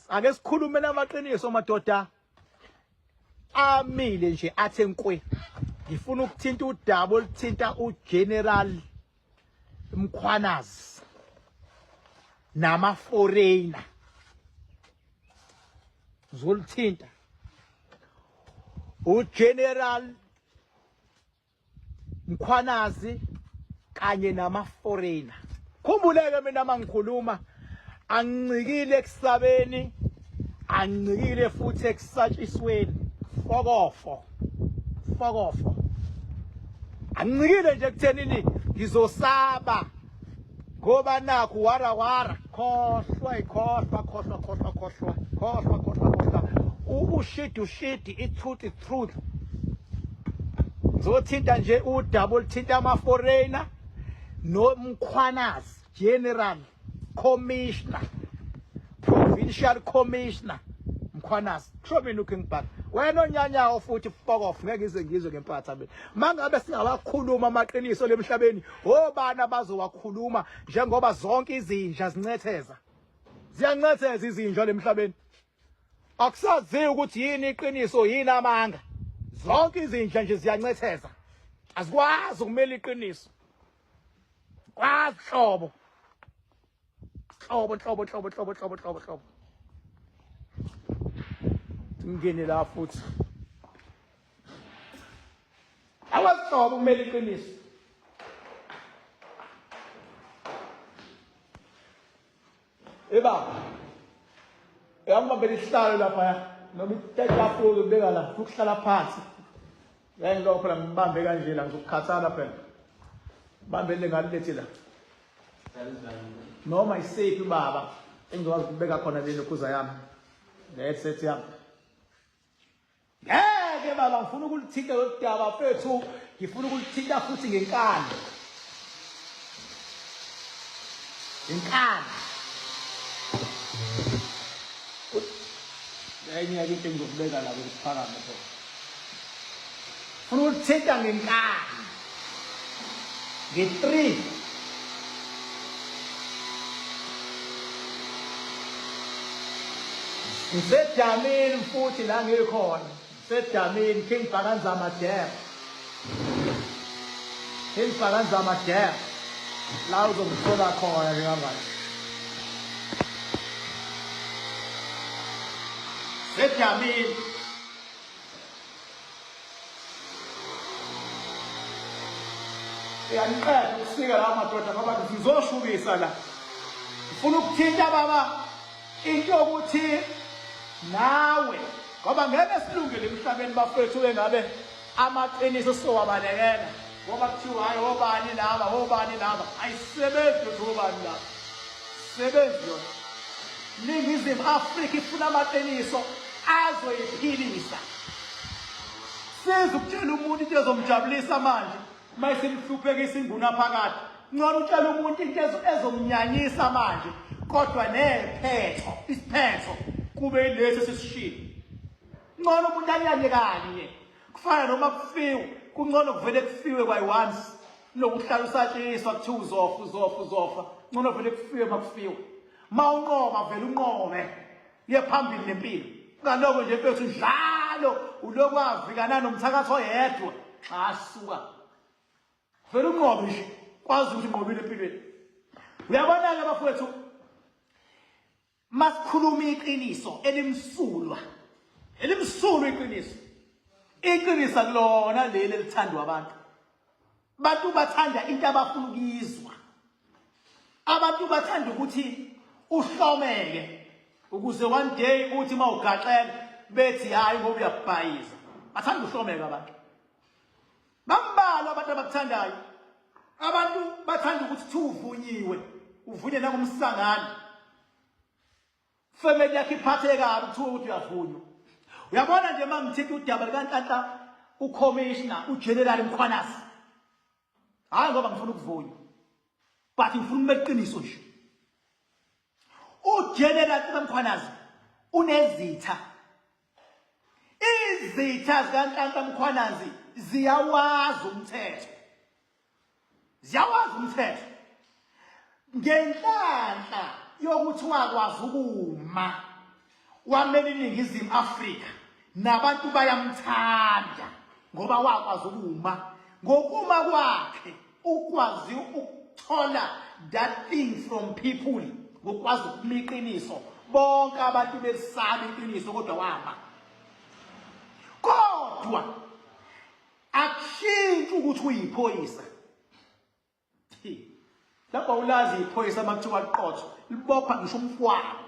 Ake sikhulume namaqiniso madoda amile nje athe nkwe. Ngifuna ukuthinta udaba oluthinta uGeneral Mkhwanazi nama foreigner. Ngizolithinta uGeneral Mkhwanazi kanye nama foreigner. Khumbuleke mina mangikhuluma angincikile ekusabeni, angincikile futhi ekusatshisweni. Fokofo. Fokofo. Angincikile nje ekuthenini ngizosaba ngoba nakhu wara wara khohlwa ikhohlwa khohlwa khohlwa khohlwa khohlwa khohlwa khohlwa ushidi ushidi i-truth i-truth ngizothinta nje udaba oluthinta ama-foreigner nomkhwanazi general commissioner provincial commissioner mkhwanazi kusho mina uKing Bhaka wena onyanyawo futhi fuck off ngeke ngize ngizwe ngempatha mina mangabe singawakhuluma amaqiniso lemhlabeni obani abazowakhuluma njengoba zonke izinja zincetheza ziyancetheza izinja lemhlabeni akusaziwa ukuthi yini iqiniso yini amanga zonke izinja nje ziyancetheza azikwazi ukumela iqiniso kwazi hlobo hlobo hlobo hlobo hlobo hlobo hlobo hlobo ngene la futhi awasihlobo kumele iqiniso ebaba uyangibambela isihlalo lapha ya noma itafula ubeka la ukuhlala phansi ngeke ngilokho phela ngibambe kanje la ngizokukhathala phela bambele ngalilethi la noma isiphi baba engizokwazi ukubeka khona le lokhuza yami le headset yami ngeke baba ngifuna ukulithinta lolu daba mfethu ngifuna ukulithinta futhi ngenkani ngenkani enye into engizokubeka la kuphakame phela funa ukulithinta ngenkani nge-3 ngisedamini futhi la ngikhona ngisedamini King Bhakanzama Dam King Bhakanzama Dam la uzongithola khona njengamanje sedamini Uyaniqeda ukusika la madoda ngoba ngizoshubisa la. Ngifuna ukuthinta baba into yokuthi nawe ngoba ngeke silungele emhlabeni bafethu engabe amaqiniso sowabalekela ngoba kuthiwa hayi obani laba obani laba ayisebenzi lutho obani laba sebenzi yona Ningizimu Afrika ifuna amaqiniso azoyiphilisa siza ukutshela umuntu into ezomjabulisa manje uma isimhluphekisa inguna phakathi ngcono utshela umuntu into ezomnyanyisa manje kodwa nephetho isiphetho kube ilesi esisishilo ngcono umuntu anyanye kanye kufana noma kufiwe kungcono kuvele kufiwe by once kunokuhlala usatshiswa kuthiwa uzofa uzofa uzofa ngcono vele kufiwe makufiwe ma unqoba vele unqobe uye phambili nempilo ngaloko nje mfethu njalo ulokhu avikana nomthakathi oyedwa xa suka vele unqobe nje kwazi ukuthi unqobile empilweni uyabona-ke bafowethu masikhuluma iqiniso elimsulwa elimsulwa iqiniso iqiniso kulona leli elithandwa abantu abantu bathanda into abafuna ukuyizwa abantu bathanda ukuthi uhlomeke ukuze one day uthi uma ugaxela bethi hayi ngoba uyabhayiza bathanda uhlomeka abantu bambalwa abantu abakuthandayo abantu bathanda ukuthi thi uvunyiwe uvunye nangumsangano family yakhe iphathe kabi kuthiwa ukuthi uyavunywa uyabona nje uma ngithinta udaba likanhlanhla ucommissioner ugeneral mkhwanazi hhayi ngoba ngifuna ukuvunywa but ngifuna ukuba iqiniso nje ugeneral mkhwanazi unezitha izitha zikanhlanhla mkhwanazi ziyawazi umthetho ziyawazi umthetho ngenhlanhla yokuthi wakwazi ukuma Wamela iNingizimu Afrika nabantu bayamthanda ngoba wakwazi ukuma. Ngokuma kwakhe ukwazi ukuthola that thing from people ngokwazi ukuma iqiniso. Bonke abantu besaba iqiniso kodwa wama. Kodwa akushintshi ukuthi uyiphoyisa. Lapho awulazi iphoyisa uma kuthiwa liqotho libopha ngisho umfwano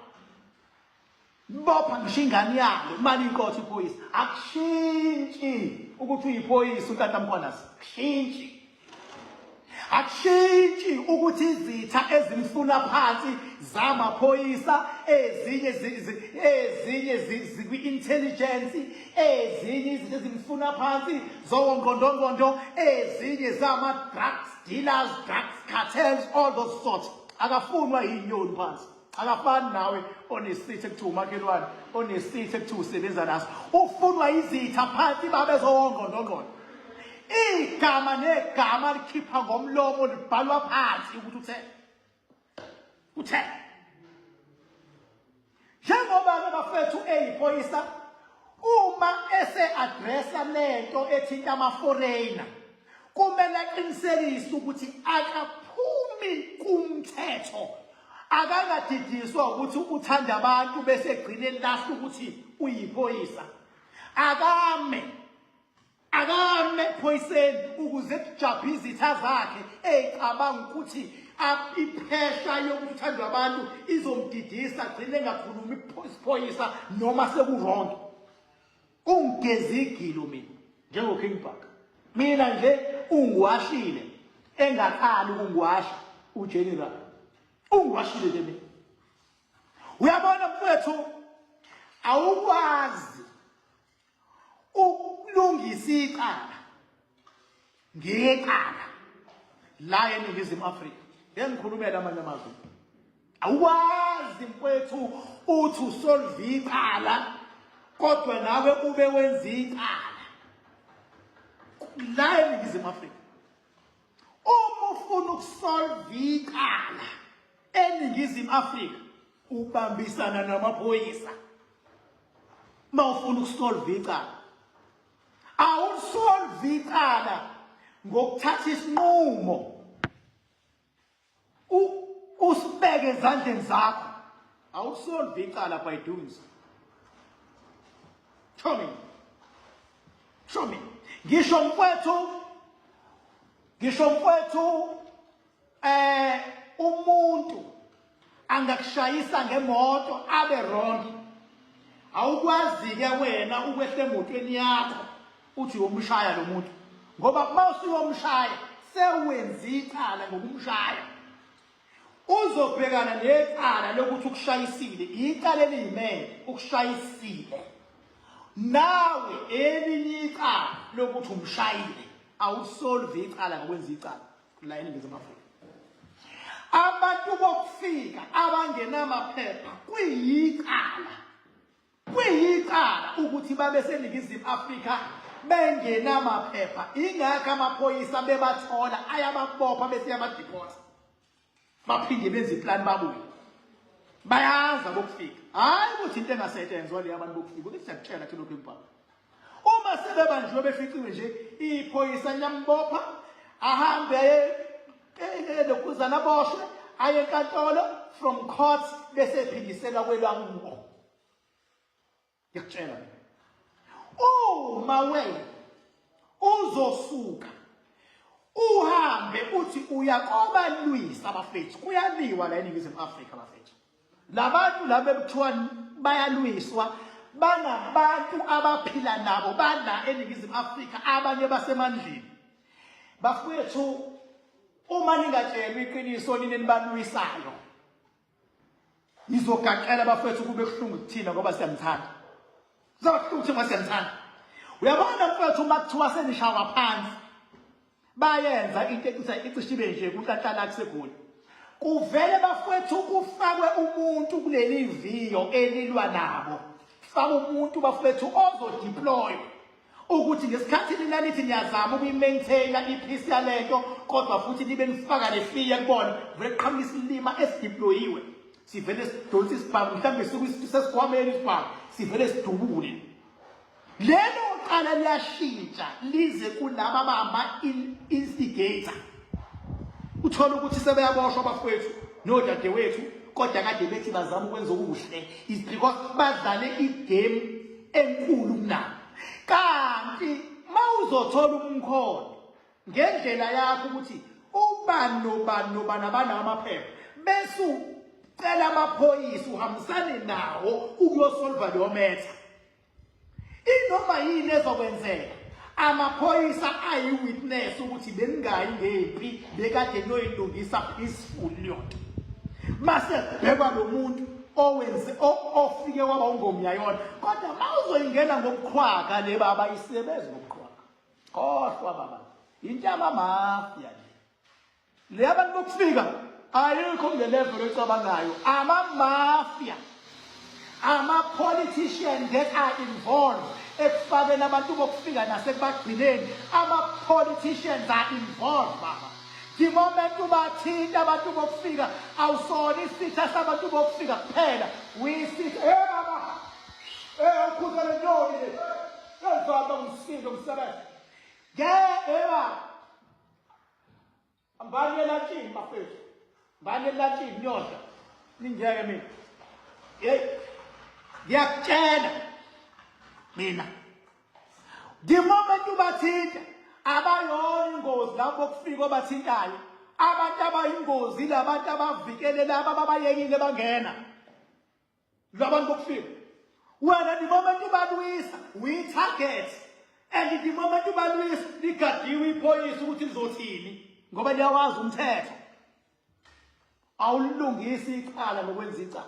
libopha ngisho ingane yalo uma liqotho iphoyisa akushintshi ukuthi uyiphoyisa uNtanta Mkhwanazi akushintshi akushintshi ukuthi izitha ezimfuna phansi zamaphoyisa ezinye ezinye zikwi-intelligence ezinye izinto ezimfuna phansi zowongqondongqondo ezinye zama-drugs dealers drugs cartels all those sorts akafunwa yinyoni phansi akafani nawe onesitha ekuthiwa umakhelwane onesitha ekuthiwa usebenza naso ufunwa izitha phansi babezowongqondongqondo igama negama likhipha ngomlomo libhalwa phansi ukuthi uthe uthe njengoba-ke bafethu eyiphoyisa uma ese-addressa lento ethinta ama-foreigner kumele aqinisekise ukuthi akaphumi kumthetho akangadidiswa ukuthi uthanda abantu bese egcine elahla ukuthi uyiphoyisa akame Akame ephoyiseni ukuze kujabhe izitha zakhe eyicabanga ukuthi iphesha yokuthi uthandwa abantu izomdidisa agcine engakhulumi isiphoyisa noma sekuwrong. Ungigeza igilo mina njengoKing Bhaka. Mina nje ungiwashile engaqali ukungiwasha uGeneral. Ungiwashile nje mina. Uyabona mfowethu awukwazi ukulungisa icala ngecala la eNingizimu Afrika ngeke ngikhulumele amanye amazwe awukwazi mfowethu uthi usolve icala kodwa nawe ube wenza icala la eNingizimu Afrika uma ufuna ukusolve icala eNingizimu Afrika ubambisana namaphoyisa uma ufuna ukusolve icala awusolve icala ngokuthatha isinqumo usibeke ezandleni zakho awusolve icala by doing so show me show me ngisho mfwethu ngisho mfwethu eh umuntu angakushayisa ngemoto abe wrong awukwazi ke wena ukwehla emotweni yakho uthi uyomshaya lo muntu ngoba uma usuyomshaya sewenza icala ngokumshaya uzobhekana necala lokuthi ukushayisile icala eliyimele ukushayisile nawe elinye icala lokuthi umshayile awusolve icala ngokwenza icala la eNingizimu Afrika abantu bokufika abangenamaphepha kuyicala kuyicala ukuthi babe seNingizimu Afrika bengenamaphepha ingakho amaphoyisa bebathola ayababopha bese yabadeporta baphinde benze iplan babuye bayazi abokufika hayi ukuthi into engasetshenzwa le abantu bokufika ukuthi siyakutshela thina lokhu engibhala Uma sebebanjiwe beficiwe nje iphoyisa liyambopha ahambe aye lokuzana aboshwe aye enkantolo from court bese ephindiselwa kwelwakubo. Ngiyakutshela mina. Uma wena uzosuka uhambe uthi uyakobalwisa abafethu kuyaliwa la eNingizimu Afrika bafethu. Labantu laba ekuthiwa bayalwiswa bangabantu abaphila nabo bala eNingizimu Afrika abanye basemandleni. Bafowethu uma ningatshelwa iqiniso nina nibalwisayo nizogaqela bafethu kube kuhlungu kuthina ngoba siyamthanda. Kuzoba kuhlungu kuthina ngoba siyamthanda. Uyabona mfethu uma kuthiwa senishawa phansi bayenza into ecisha icishe ibe nje kunhlanhla kusegoli kuvele bafowethu kufakwe umuntu kuleli viyo elilwa nabo faka umuntu bafowethu ozodeploy ukuthi ngesikhathi nina nithi niyazama ukuyimaintaina ipeace yalento kodwa futhi nibe nifaka lefiya kubona vele qhamuka isilima esideployiwe. Sivele sidonse isibhamu, mhlawumbe sesikhwameni isibhamu, sivele sidubule. Lelo qala liyashintsha lize kulaba bamba instigator. Uthola ukuthi sebeyaboshwa abafowethu nodadewethu, kodwa kade bethi bazama ukwenza okuhle, is because badlale igame enkulu kunabo. Kanti mawuzothola umkhondo ngendlela yakho ukuthi ubani nobani nobani abanawo amaphepha, bese ucela amaphoyisa uhambisane nawo ukuyosolva leyo metha. Inoma yini ezokwenzeka, amaphoyisa ayi-witness ukuthi beningayi ngempi, bekade noyilungisa peaceful leyo nto. Mase kubhekwa lo muntu owenze ofike waba ungomyayona. Kodwa uma uzoyingena ngobuqhwaga le baba, isebenza ngobuqhwaga. Khohlwa baba, into yamamafia le. Le abantu bokufika ayikho kule level oyicabangayo. Ama-mafia, ama-politician that are involved ekufakeni abantu bokufika nasekubagcineni. Ama-politicians are involved baba. The moment ubathinta abantu bokufika, awusona isitha sabantu bokufika kuphela, uyisitha. Hey baba, hey ukhuza le ntoni le, ezaba umsindo umsebenzi. Ke eba Mbani elantshini bafethu. Mbani elantshini niyodla. Ningeke mina. Hey. Ngiyakutshela mina. The moment ubathinta abayona ingozi lapho kufika obathintayo. Abantu abayingozi labantu abavikele laba ababayekile bangena. Labantu bokufika. Wena the moment ubalwisa, uyi-target. And the moment ubalwisa, ligadiwe iphoyisa ukuthi lizothini ngoba liyawazi umthetho. Awulungisi icala ngokwenza icala.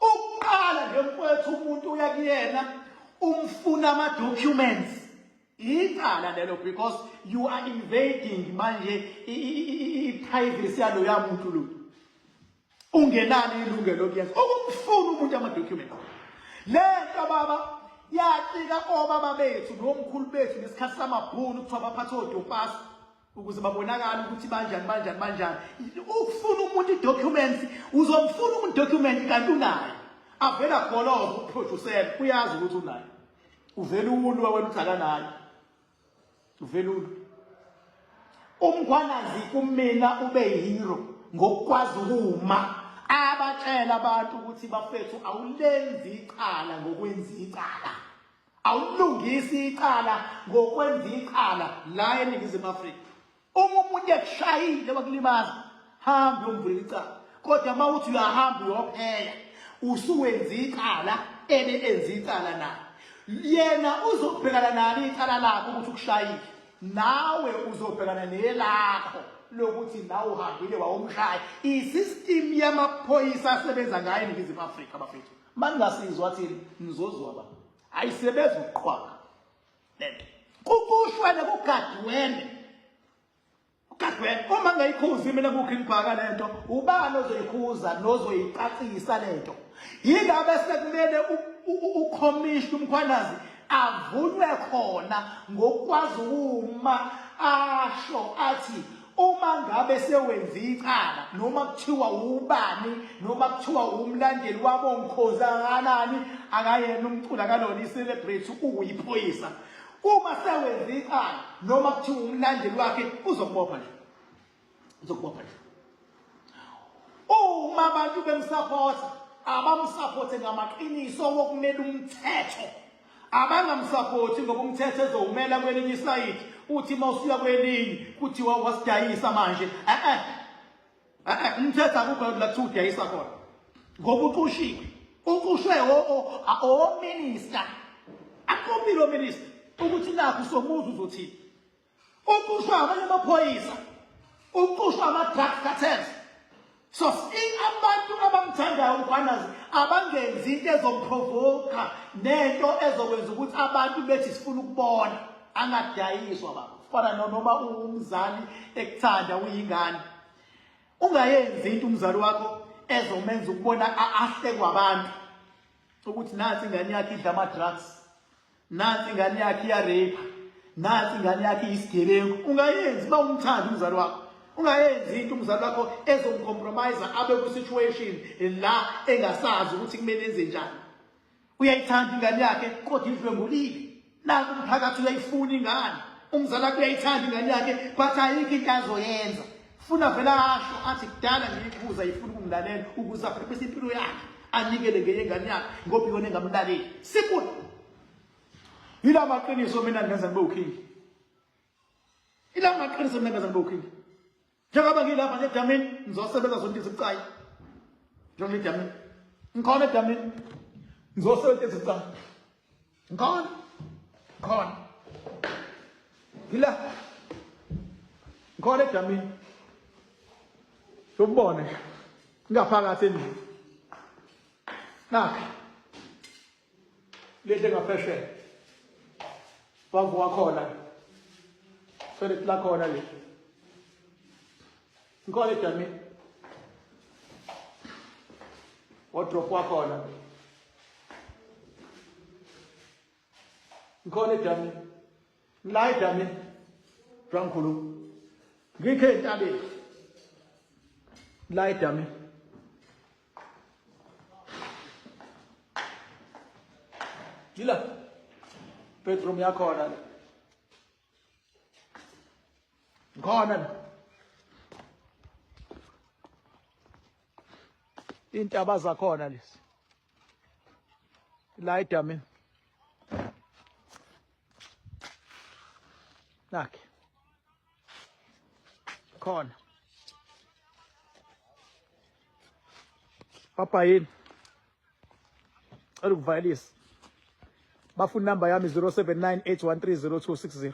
Ukuqala nje mfowethu, umuntu uya kuyena umfuna ama-documents, icala lelo, because you are invading manje i-privacy yaloya muntu lo. Ungenalo ilungelo lokuyenza ukumfuna umuntu ama-documents. Le nto baba yacika obaba bethu nomkhulu bethu ngesikhathi samabhunu, kuthiwa baphathe odopasi ukuze babonakale ukuthi banjani banjani banjani. Ukufuna umuntu i-documents, uzomfuna umuntu document kanti unayo, avela goloza ukuproducela, uyazi ukuthi unayo, uvela ulwa wena uthi akanayo, uvela ulwa. UMkhwanazi kumina ube hero ngokukwazi ukuma abatshela abantu ukuthi bafethu, awulenzi icala ngokwenza icala, awulungisi icala ngokwenza icala la eNingizimu Afrika. Uma umuntu ekushayile wakulimaza, hambe uyomvulela icala. Kodwa uma uthi uyahamba uyophela, usuwenza icala, ebe enza icala naye. Yena uzobhekana nalo icala lakho ukuthi ukushayile, nawe uzobhekana nelakho lokuthi nawe uhambile wawumshaya. I-system yamaphoyisa asebenza ngayo eNingizimu Afrika bafethu, maningasizwa thina nizozwa ba ayisebenzi ukuqhwaga lento. Kukushwele kugadwene, kugadwene. Uma ngayikhuzi mina ku-Green Park lento, ubani ozoyikhuza nozoyicacisa lento? Yingabe sekumele ukhomishna uMkhwanazi avunywe khona ngokwazi ukuma asho athi uma ngabe sewenza icala, noma kuthiwa ubani, noma kuthiwa umlandeli wabo ngikhoza kangakanani, akayena umculi, akalona i-celebrity, uyiphoyisa. Uma sewenza icala, noma kuthiwa umlandeli wakhe, uzokubopha nje, uzokubopha nje. Uma abantu bemsapotha, abamsapothe ngamaqiniso wokumela umthetho, abangamsapoti ngoba umthetho ezowumela kwelinye isayidi, uthi uma usuya kwelinye kuthiwa wasidayisa manje. Eh eh, umthetho akukho la kuthiwa udayisa khona, ngoba uqushiwe, uqushwe ominister, aqopile ominister ukuthi nakho somuzi uzothini. Uqushwa abanye amaphoyisa, uqushwa ama-drug cartels. So abantu abamthandayo uMkhwanazi abangenzi into ezomprovoka nento ezokwenza ukuthi abantu bethi sifuna ukubona. Angadayiswa baba. Fana noma umzali ekuthanda uyingane, ungayenzi into umzali wakho ezomenza ukubona ahlekwa abantu ukuthi nansi ingane yakhe idla ama-drugs, nansi ingane yakhe iyarape, nansi ingane yakhe iyisigebengu. Ungayenzi uma umthanda umzali wakho. Ungayenzi into umzali wakho ezomcompromise abe ku situation la engasazi ukuthi kumele enze njani. Uyayithanda ingane yakhe kodwa idlwengulile. Naku umphakathi uyayifuna ingane. Umzali wakho uyayithanda ingane yakhe but ayikho into azoyenza. Funa vele asho athi kudala ngiyikhuza ifuna ukungilalela ukuze aphephise impilo yakhe anikele ngenye ingane yakhe ngoba iyona engamlaleli. Simple. Yila maqiniso mina ngenza ngibe uking. Ila maqiniso mina ngenza ngibe uking. Njengoba ngilapha nje edamini ngizosebenza zonke izibucayi. Njengoba edamini. Ngikhona edamini. Ngizosebenza izibucayi. Ngikhona. Ngikhona. Ngila. Ngikhona edamini. Ubone. Ngaphakathi endlini. Nakhe. Lehle ngaphesheya. Wavuka khona. Toilet lakhona le. Ngikhona edamini. Wardrobe wakhona. Ngikhona edamini. La edamini. Dwangikhulu. Ngikhe entabeni. La edamini. Yila bedroom yakhona le. Ngikhona la. Intaba zakhona lezi. La edamini. Nakhe. Khona. Papa yini? Cela ukuvayelisa. Bafuna inamba yami 0798130260.